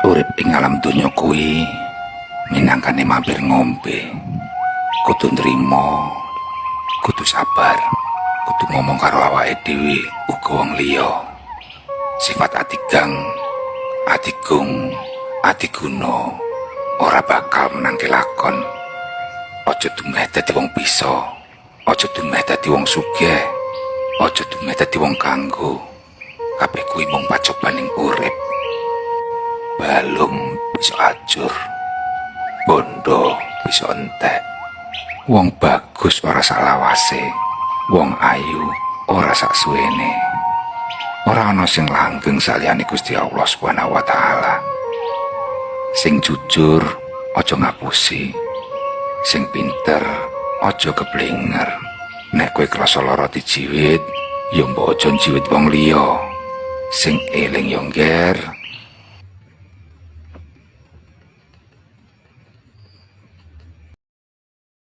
Urip ing alam donya kuwi minangkane mampir ngombe. Kudu nrimo, kudu sabar, kudu ngomong karo awake dhewe uga wong liya. Sifat adigang, adigung, adiguna ora bakal menangke lakon. Aja dumeh dadi wong bisa, aja dumeh dadi wong sugih, aja dumeh dadi wong kanggo. Kabeh kuwi mung pacobaning urip. Balung bisa ajur, bondo bisa entek. Wong bagus ora salawase, wong ayu ora sak suwene. Ora ana sing langgeng saliyane Gusti Allah Subhanahu wa taala. Sing jujur aja ngapusi. Sing pinter aja keblinger. Nek kowe krasa lara dijiwit, ya mbok aja njiwit wong liya. Sing eling yo ngger,